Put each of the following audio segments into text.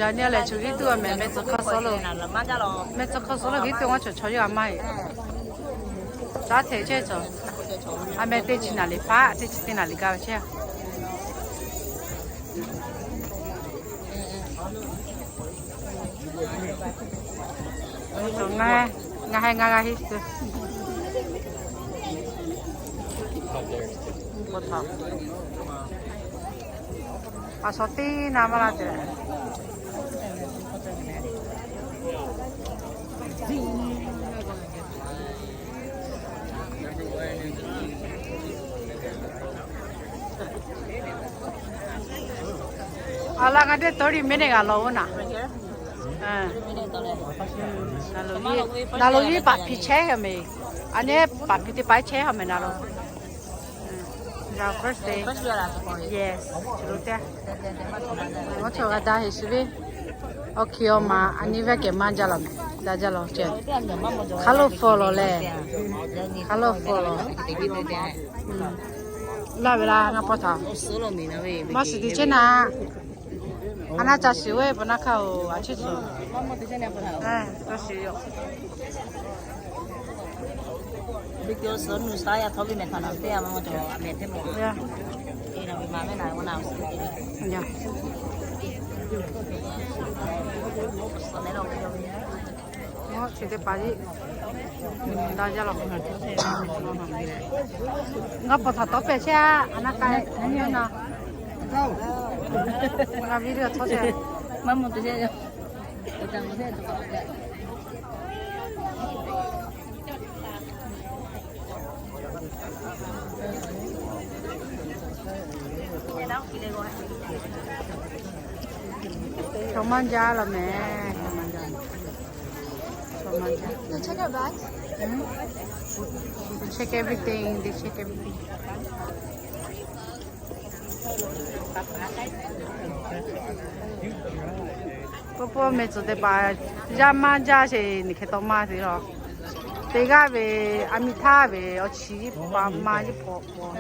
Yaꞈ nyi lehˬ, chaw viˉ tuˬ a mehˍ mehˆ tcuh hk'aˇ suh lo, mehˆ tcuh hk'aˇ suh lo viˉ tuˬ ngaˇ chaw chaw yaˇ a maˇ heˆ. Caˉ hteꞈ chehˇ chaw. A mehˍ teˇ chi naˍ liˍ hpaˆ, teˇ chi teˇ naˍ liˍ gaˇ ve chehˇ. Ngaˬ hui ngaˬ hui heˆ suh. Paˍ shaw teˇ na maˇ laˇ te. A laˇ ngaˬ teˇ thirty minute g'a law oˇ naˍ. Naˍ loˍ yeˇ paˍ hpiˇ chehˇ ha mehˍ. A nyi paˍ hpiˇ teˇ paˍ chehˇ ha mehˍ naˍ loˍ. First day. Yes. Chi lo teˇ. Ngaˇ chaw g'a daꞈ heˍ shiˍ ve. Awˬ hkiˬ awˬ maˍ a nyi ve kehˬ maˇ jaˇ law mehˍ. Daꞈ jaˇ law ceh. Hk'a lo fawˬ law lehˬ. Hk'a lo fawˬ law. Laˇ ve laˇ ngaˇ pawˆ htaꞈ maˇ shiˍ teˇ chehˇ naˍ. A naˇ ca shiˍ ve pa naˇ hkaˇ oˬ, a ciˉ tcuh. Chi teˇ hpaˍ daꞈ jaˇ law. Ngaˇ pawˆ htaꞈ tawˉ pehˍ chehˇ a, a naˇ k'ai na. Ngaˇ video tawˇ chehˇ. Maˇ mawˬ te chehˇ. Chaw maˇ jaˇ law mehˍ. Chaw maˇ jaˇ. Chaw maˇ jaˇ. They check our bags? Hmm? They check everything. They check everything. Pawˇ pawˇ mehˆ tcuh teˇ hpaˍ yaˇ maˇ jaˇ sheˍ, nyi hk'e taw maˇ te law. Teˇ g'aˇ ve a miˇ htaˇ ve awˬ chi pa ma jiˇ hpawꞈ hpawꞈ.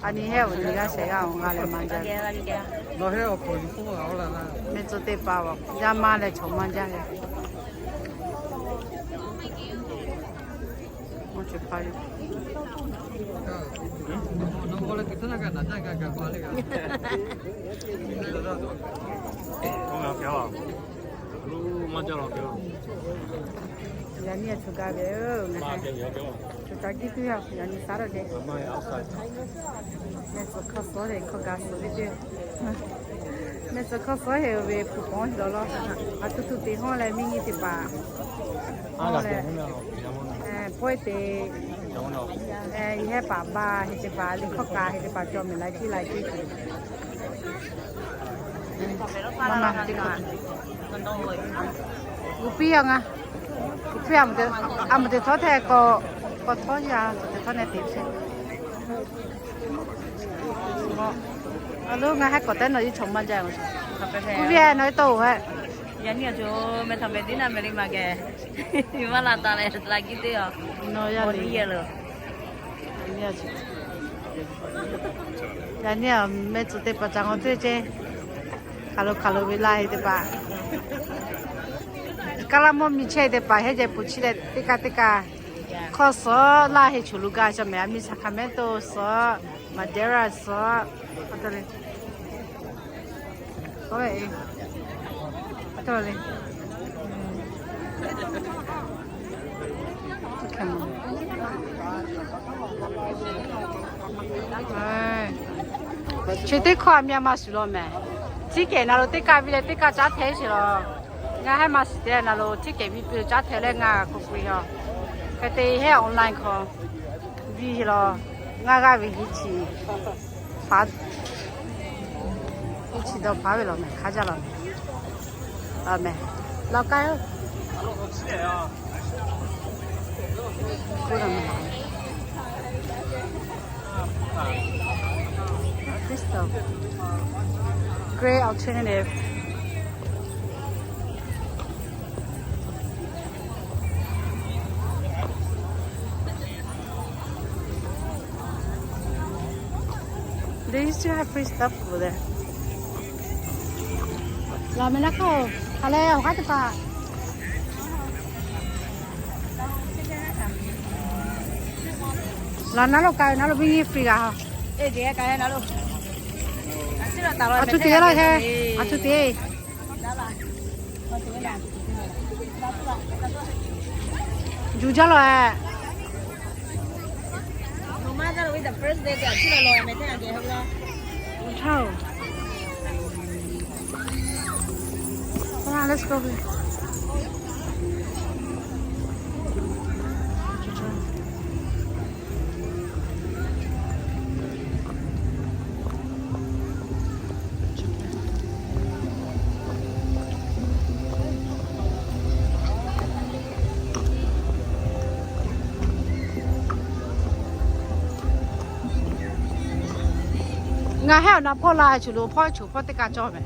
A nyi hehˉ awˬ nyi g'aˇ shehˍ g'aˇ awˬ g'aˇ leh maˇ jaˇ. Mehˆ tcuh teˇ hpaˍ yaˇ maˇ leh chaw maˇ jaˇ ve. Yaꞈ nyi a chaw gaˇ ve, chaw ca kiˇ tuˬ yaꞈ nyi saˉ lawˬ de. Mehˆ tcuh hkawˇ suh leh hkawˇ gaˬ suh ve teˇ. Mehˆ tcuh hkawˇ suh hehꞈ ve hpu pawˉ lawˬ lawˬ. A tuˬ tuˬ te hawˇ leh miˇ nyi teˇ hpaˍ hawˇ leh pawehˇ te, yehˇ paˍ ba heˆ teˇ hpaˍ liꞈ hkawˇ kaꞈ heˆ teˇ hpaˍ cawˬ mehˍ laiˉ tiˉ laiˉ tiˉ. Gu piˇ a ngaˬ, gu piˇ a, a mvuhˇ teˇ htawˇ htehˇ k'awꞈ, k'awꞈ htawˇ yaˇ k'awꞈ teˇ htawˇ neh te chehˇ. A lo ngaˬ hehˉ k'awꞈ tehˉ nawˬ iˉ chaw maˇ jaˇ. Kuˇ viˇ a nawˬ iˉ tawˇ oˬ hehˉ. Yaꞈ nyi a co meh htaꞈ meh tiˉ naˇ meh liˇ ma geh. Maˇ la taˍ leh la kiˇ teˇ a. Nawˬ yaˇ le. Yaꞈ nyi a meh tcuh teˇ hpaˍ ca ngawˬ teˇ ceh. Hk'aˬ lo hk'aˬ lo ve laˇ heˆ teˇ hpaˍ. Kaˇ laˇ mawˇ miˬ chehˇ teˇ hpaˍ heˉ jeh puˬ chi leh teˇ kaˇ teˇ kaˇ. Hkawˇ suh laˇ heˆ choˬ lo gaˇ chaw mehˍ a miˇ Sacramento suh, Madera suh. Chi teˇ hkawˇ a miˇ a ma shuˍ law mehˍ. Ticket na lo teˇ kaˇ viˇ leh teˇ kaˇ caˉ hteˇ sheˍ law. Ngaˬ hehˉ ma shiˍ te na lo ticket viˇ piˇ caˉ hteˇ leh ngaˬ k'oˆ k'o yoˬ. Hk'e te hehˉ online hk'aw viˇ law. Ngaˬ g'aˇ ve hiˉ chi hpaˍ, hiˉ chi dawˇ hpaˍ ve law mehˍ hk'a jaˇ law mehˍ. Amen. Lao kai oˬ. Crystal. Great alternative. They used to have free stuff over there. Laˬ meh naˉ hk'oˆ, hk'aˬ leh awˬ g'aˇ teˇ hpaˍ. Laˬ naˉ lo ka ve naˉ lo viˉ nyi free g'a ha. Aˬ htoꞈ te laˇ heh, aˬ htoꞈ te. Yuˬ jaˇ lawˬ eh. Come on, let's go. Ngaˬ hehˉ awˬ na hpawˇ la, choˬ lo hpawˇ choˬ hpawˇ teˇ ka cawˇ meh.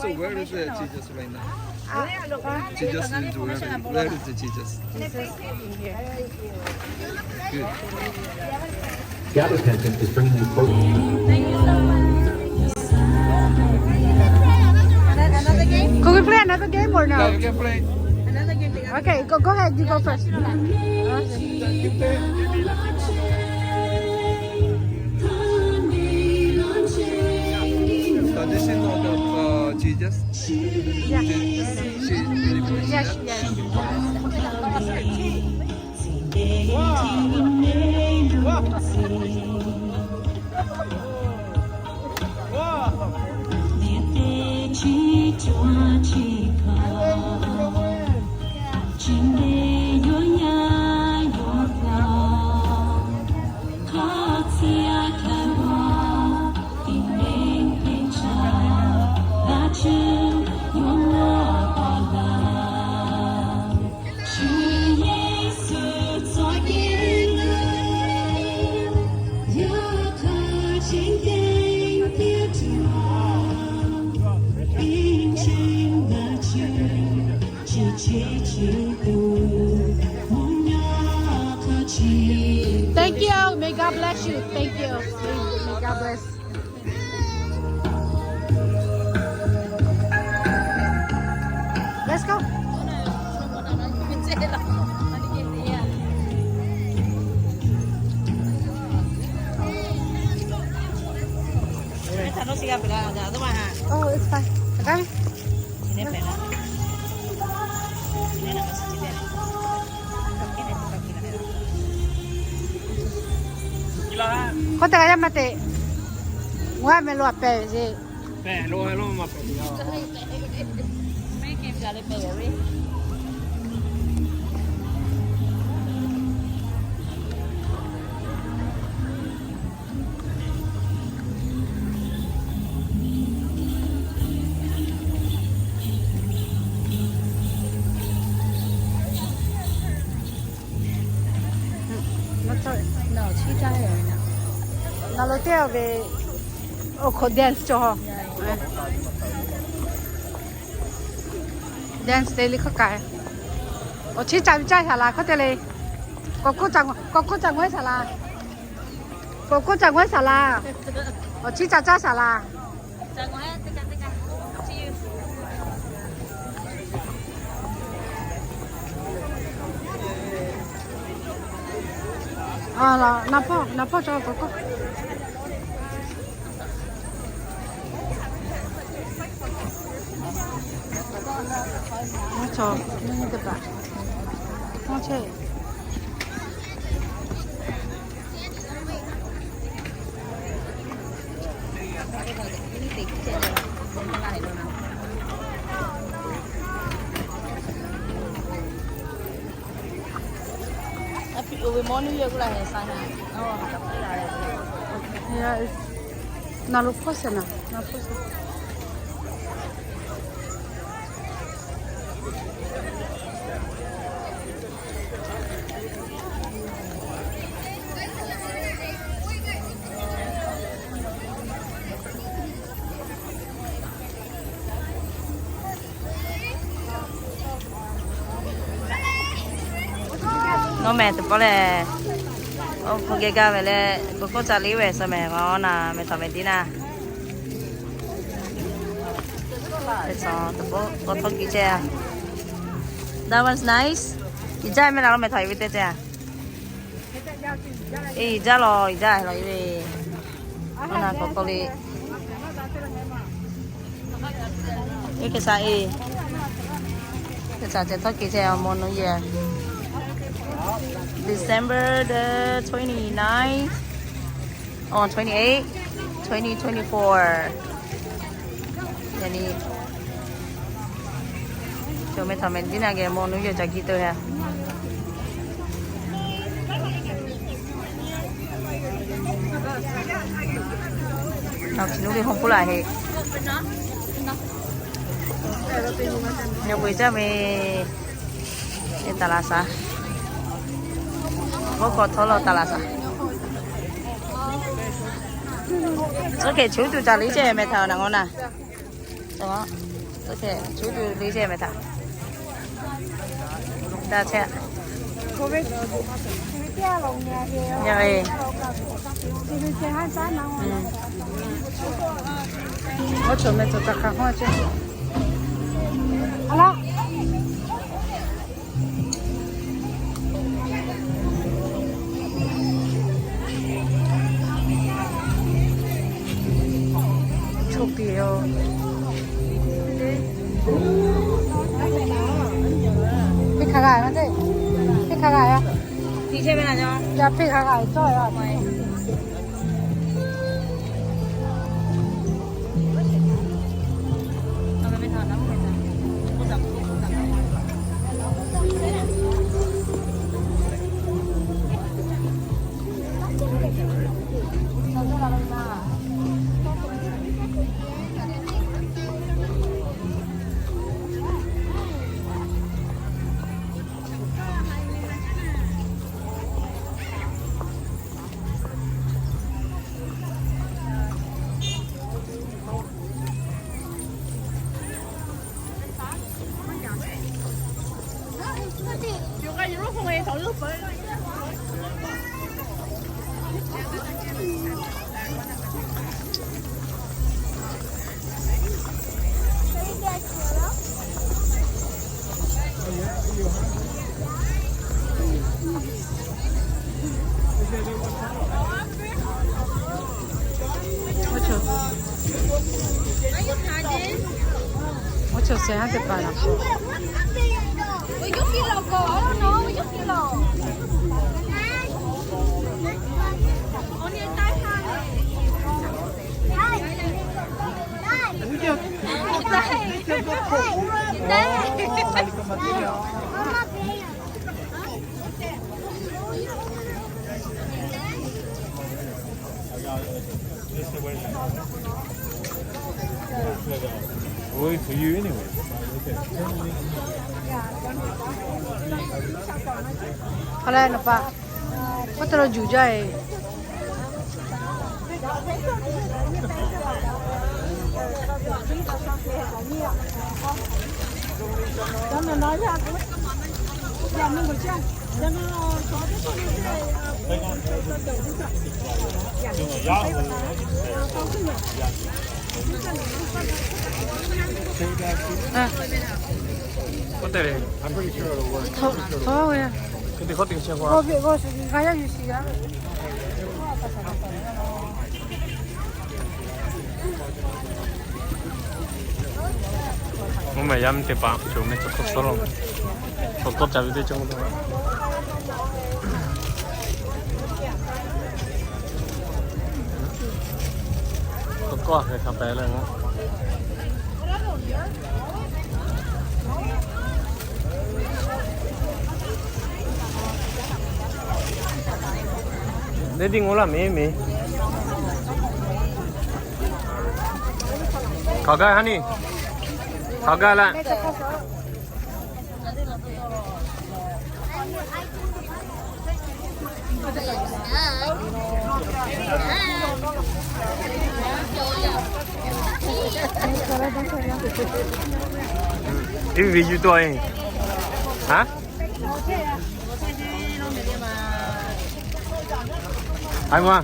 So where is the Jesus right now? Jesus is where, where is the Jesus? Good. Gap attention is bringing you closer. Could we play another game or no? Yeah, we can play. Okay, go, go ahead. You go first. So this is not the, uh, Jesus? Yeah. She, she, she, yes, yes. Thank you. May God bless you. Thank you. May, may God bless. Let's go. Oh, it's fine. Acá. K'oˆ te g'a yaˇ maˇ teꞈ. Ngaˬ meh lo a pehˬ ve ce. Pehˬ lo lo maˇ pehˬ ve. Mehˉ kehˬ ve g'a leh pehˬ ve. Nawˬ lo teˇ ve awˬ hk'awꞈ dance cawˬ. Dance te le hkawˇ kaꞈ. Awˬ chiˉ ca ve caˇ shaˍ laˬ hkawˇ te le. K'awꞈ k'oˆ ca, k'awꞈ k'oˆ ca g'awehˇ shaˍ laˬ. K'awꞈ k'oˆ ca g'awehˇ shaˍ laˬ. Awˬ chiˉ ca caˇ shaˍ laˬ. Naˍ hpawˇ, naˍ hpawˇ cawˬ k'awꞈ k'oˆ. Naˍ lo hpawˇ shaˍ naˍ, naˍ hpawˇ shaˍ. Nawˬ mehˬ teˇ pawˆ lehˬ, oˇ hk'aw geh gaˇ ve leh, k'awꞈ k'oˆ ca liˇ ve suh mehˬ, awˬ naˍ mehˬ htawꞈ mehˬ tiˉ naˇ. Teˇ tcuh teˇ pawˆ k'awꞈ htawˇ kiˬ chehˇ a. That one's nice. Iˉ jaˇ mehˬ la lo mehˬ htawꞈ e ve teˇ te a. Iˉ jaˇ la, iˉ jaˇ la ve. Awˬ naˍ k'awꞈ k'oˆ le. Iˉ hk'e shaˍ e. Hk'e shaˍ ceh htawˇ kiˬ chehˇ a, mawˇ naw yehˬ. December the twenty-ninth, or twenty-eight, twenty twenty-four. Yaꞈ nyi, co mehˬ htawꞈ mehˬ tiˉ naˇ geh mawˇ naw yehˬ ca kiˇ teu he. Nawˬ hkiˬ nuˇ ve hawˇ k'oˆ laˇ heˆ. Nyi peuˬ jaˇ ve, e taˍ laˬ shaˍ. Oˇ hk'aw htawˇ la taˍ laˬ shaˍ. Tcuhˉ hkeh choˉ tuˬ ca liˇ chehˇ mehˬ htaꞈ naˬ ngawˬ naˍ. Tcuhˉ hkeh choˉ tuˬ liˇ chehˇ mehˬ htaꞈ. Daꞈ chehˇ. Yaˇ ve, oˇ cawˬ meh cawˬ ca hk'a hawˇ chehˇ. Choˇ piˇ yoˬ. Piˇ hk'a g'a, piˇ hk'a g'a yoˬ. Piˇ hk'a g'a cawˇ yoˬ. Oˇ cawˬ sehˍ haˉ teˇ hpaˍ laˬ. Wait for you anyway. Hk'aˬ le nawˬ pa. Aˉ te la juˬ jaˇ e. Mvuhˇ meh yaˇ miˇ teˇ hpaˍ cawˬ meh, cawˬ hk'awꞈ sawˉ law, cawˬ tawˇ ca ve teˇ cawˇ. Kawˇ kawˇ hk'e hk'a pehˍ leh. Deˇ diˇ ngo laˇ meˍ meˍ. Hk'aˬ gaˇ ha ni. Hk'aˬ gaˇ laˇ. Iˉ ve yuˬ tuˬ e. Ha? Hk'aˬ ma.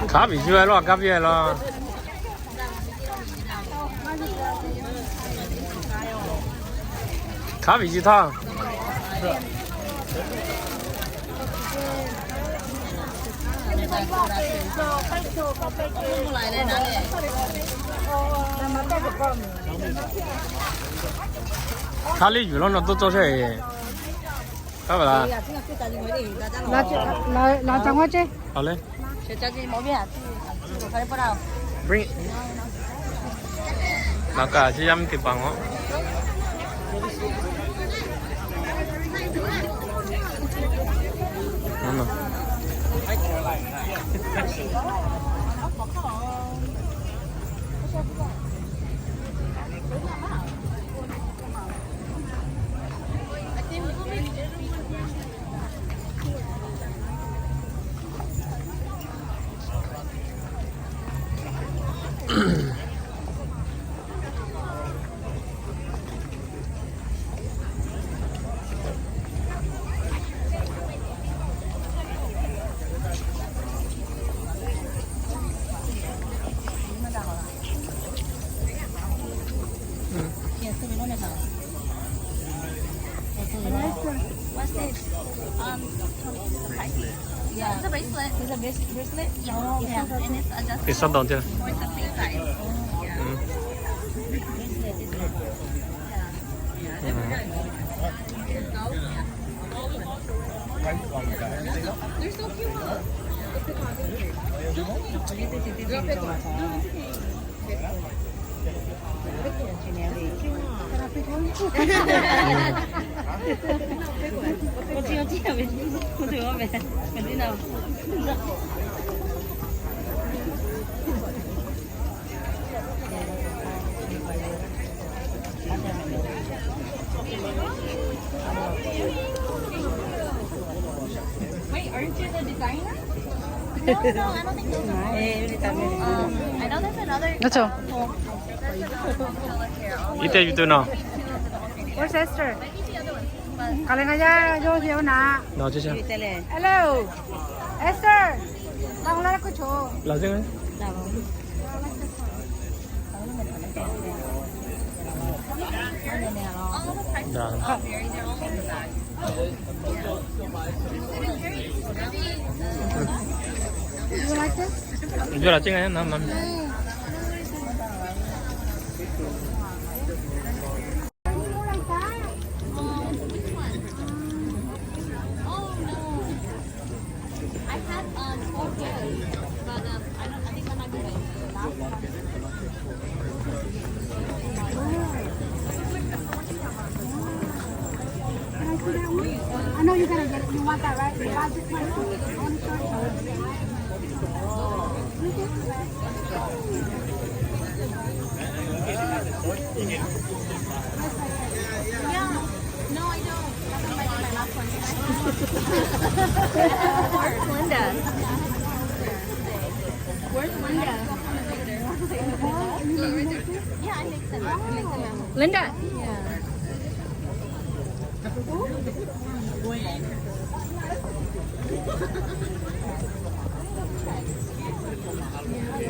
Hk'aˬ viˉ yuˬ laˇ, hk'aˬ viˉ yuˬ laˇ. Hk'aˬ viˉ yuˬ htaˇ. Hk'aˬ liˇ yuˬ laˇ nawˬ toˇ tawˇ chehˇ e. Hk'aˬ ve laˇ. Laˬ ca ngaˇ ceˇ. Awˬ le. Bring. Naˍ kaˍ chi yaˇ miˇ teˇ hpaˍ ngaw. What's this? Um, yeah. It's a bracelet. It's a bracelet? Yeah. Oh, yeah. And it's adjustable. It's not down there. Or it's a free size. Oh, yeah. Mm. Bracelet, bracelet. Yeah. Mm. They're so cute. Wait, aren't you the designer? No, no, I don't think so. Um, I know there's another, uh, Interview to now. Where's Esther? Might be the other one. But Hello, Esther. Laˬ zehˆ. I had, um, four pairs, but, um, I don't, I think that might be the last one. Can I see that one? I know you gotta get it. You want that, right? You want this one? I wanna show you. Yeah. No, I don't. That's my, my last one. Where's Linda? Where's Linda? Yeah, I make them. I make them at home. Linda. Yeah.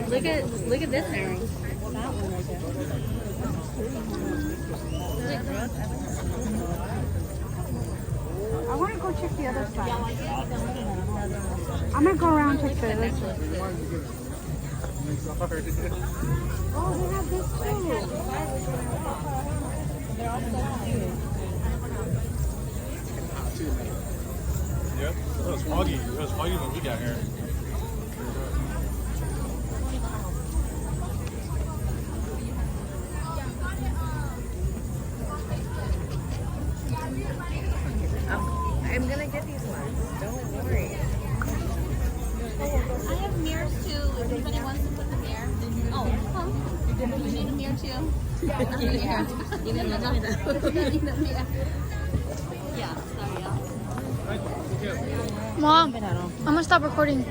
Look at, look at this earring. That one right there. I want to go check the other side. I'm gonna go around check the other side. Oh, they have this too. They're all so cute. Yeah, it was foggy. It was foggy when we got here. I'm gonna get these ones. Don't worry. I have mirrors too. If anybody wants to put the mirror. Oh, huh? You need a mirror too? Yeah. You need a mirror. Yeah, sorry, yeah. Mom, I'm gonna stop recording.